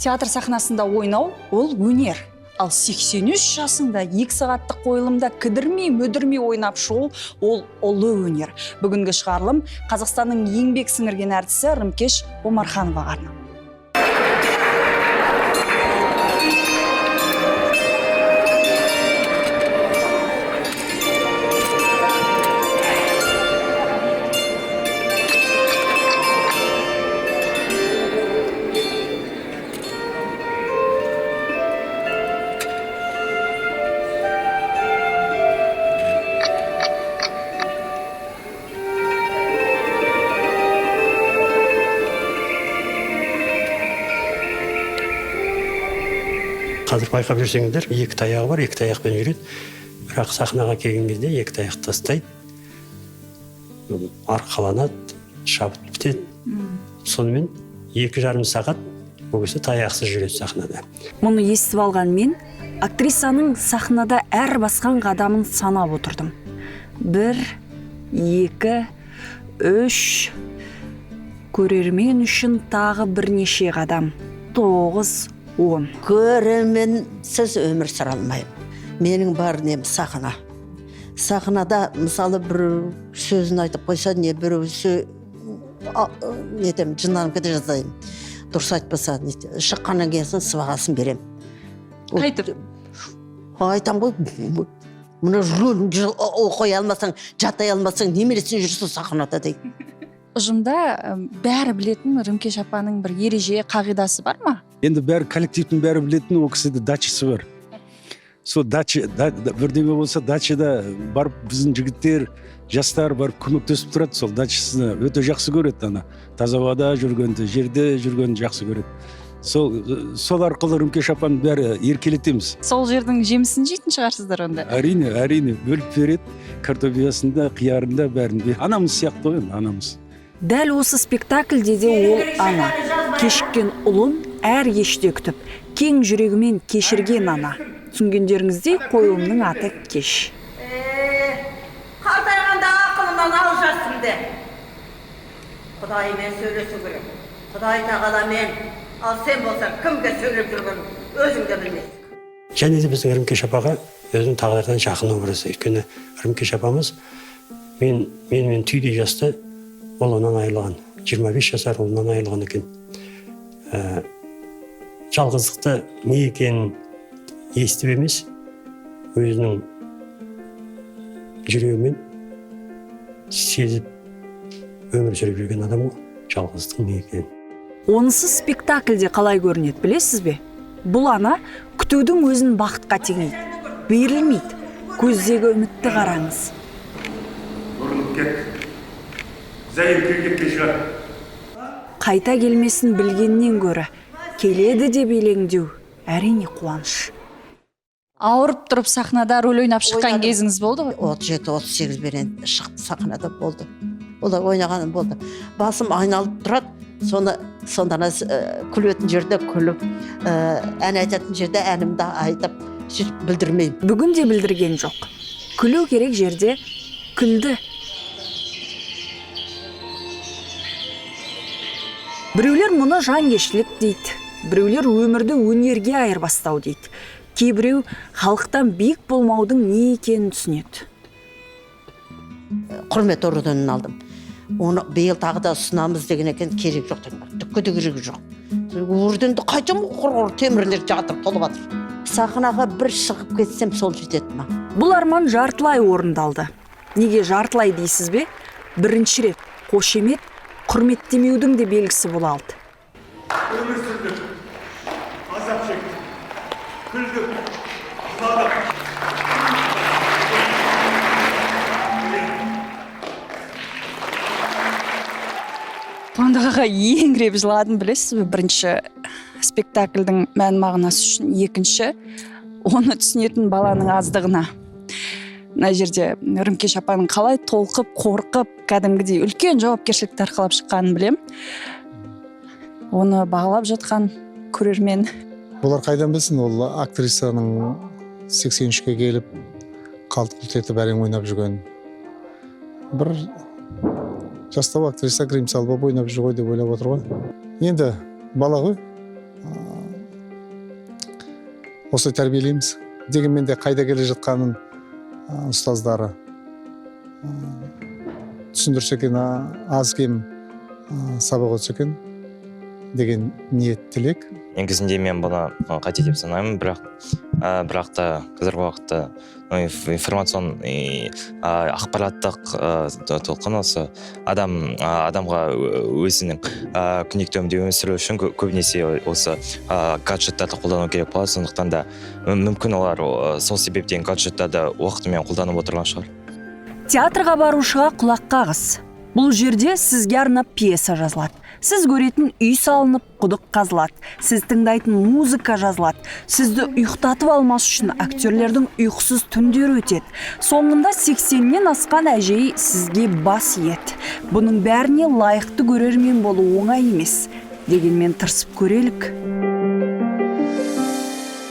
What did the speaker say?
Театр сахнасында ойнау ол өнер. Ал 83 жасыңда 2 сағаттық қойылымда кідірмей, мүдірмей ойнап шығу ол ұлы өнер. Бүгінгі шығарылым Қазақстанның еңбек сіңірген әртісі Рымкеш Омархановаға арналды. Қазір байқап жүрсеңіздер, екі таяғы бар, екі таяқпен жүреді. Бірақ сахнаға келген кезде екі таяқ тастайды, арқаланады, шабыт бітеді. Сонымен 2,5 сағат ол кісі таяқсыз жүреді сахнада. Мұны естіп алған мен актрисаның сахнада әр басқан қадамын санап отырдым. 1, 2, 3. Көрермен үшін тағы бірнеше қадам. 9, 10. Көрерменсіз өмір сүре алмаймын. Менің бар нем сахна. Сахнада мысалы бір сөзін айтып қойса, не біреу нетем, жынданып кете жаздаймын. Дұрыс айтпаса, шыққаннан кейін соң сыбағасын беремін. Қайтып? Айтам ғой, мына рөлін оқи алмасаң, жатай алмасаң, неменесін жүрсің сахнада дейді. Ұжымда бәрі білетін Рымкеш апаның бір ереже қағидасы бар ма? Енді бәрі коллективтің бәрі білетін ол кісіде дачасы бар. Сол дача, бірдеме болса дачада барып біздің жігіттер, жастар барып көмектесіп тұрады. Сол дачасына өте жақсы көреді, ана таза ауада жүргенді, жерде жүргенді жақсы көреді. Сол арқылы Рымкеш апаны бәрі еркелетеміз. Сол жердің жемісін жейтін шығарсыздар онда? Әрине, әрине, бөліп береді. Картопиясында, қиярында бәрін. Анамыз сияқты ғой енді, анамыз. Дәл осы спектакльде де ол ана. Кешіккен ұлын әр кеште күтіп, кең жүрегімен кешірген ана. Түсінгендеріңіздей қойылымның аты Кеш. Қартайғанда ақылынан алжастым де. Құдаймен сөйлесу керек. Құдай тағаламен. Ал сен болсаң кімге сөйлеп жүргенін өзің де білмейсің. Және де біздің Рымкеш апаға өзінің тағдырдан жақын образы. Өйткені Рымкеш апамыз менімен түйдей жасты ол онан айырылған. 25 жасар ұлынан айырылған екен. Жалғыздықты не екенін естіп емес, өзінің жүрегімен сезіп өмір сүріп жүрген адам ғой, жалғыздықтың не екенін. Онысы спектакльде қалай көрінеді білесіз бе? Бұл ана күтудің өзін бақытқа теңейді, берілмейді. Көздегі үмітті қараңыз. Бұрылып кет. Зайым кеткен шығар. Қайта келмесін білгеннен гөрі келеді деп елеңдеу әрине қуаныш. Ауырып тұрып сахнада рөл ойнап шыққан кезіңіз болды ғой? 37, 38 берен шықты сахнада болды. Олар ойнағаным болды. Басым айналып тұрады. Соны сонда күлетін жерде күліп, ән айтатын жерде әнімді айтып, сөйтіп білдірмеймін. Бүгін де білдірген жоқ. Күлу керек жерде күлді. Біреулер мұны жанкештілік дейді, біреулер өмірді өнерге айырбастау дейді. Кейбіреу халықтан биік болмаудың не екенін түсінеді. Құрмет орденін алдым. Оны биыл тағы да ұсынамыз деген екен, керек жоқ деген бар. Түкке де керегі жоқ. Орденді қайтем құр-құр темірлер жатыр, толып жатыр. Сахнаға бір шығып кетсем сол жетеді ма? Бұл арман жартылай орындалды. Неге жартылай дейсіз бе? Бірінші рет қошемет құрметтемеудің де белгісі бола алды. Өмір сүрдік, азап шектік, күлдік, жыладық. Қуандық аға, еңіреп жыладым, білесіз бе? Бірінші спектакльдің мән мағынасы үшін, екінші оны түсінетін баланың аздығына. Мына жерде Рымкеш апаның қалай толқып, қорқып, кәдімгідей үлкен жауапкершілікті арқалап шыққанын білем. Оны бағалап жатқан көрермен. Олар қайдан білсін, ол актрисаның 83-ке келіп қалт-құлт етіп әрең ойнап жүрген. Бір жастау актриса грим салып алып ойнап жүр ғой деп ойлап отыр ғой. Енді бала ғой. Осылай тәрбиелейміз. Дегенмен де қайда келе жатқанын ұстаздары түсіндірсе екен, аз кем сабақ өтсе екен деген ниет, тілек. Негізінде мен бұны қате деп санаймын, бірақ та қазіргі уақытта, ну, информацион ақпараттық толқын осы адамға өзінің күнделікті өмірде өмір сүру үшін көбінесе осы гаджеттарды қолдану керек болады. Сондықтан да мүмкін олар сол себептен гаджеттарды уақытымен қолданып отырған шығар. Театрға барушыға құлақ қағыс. Бұл жерде сізге арнап пьеса жазылады, сіз көретін үй салынып, құдық қазылады, сіз тыңдайтын музыка жазылады. Сізді ұйықтатып алмас үшін актерлердің ұйқысыз түндері өтеді. Соңында 80-нен асқан әжей сізге бас иеді. Бұның бәріне лайықты көрермен болу оңай емес. Дегенмен тырысып көрелік.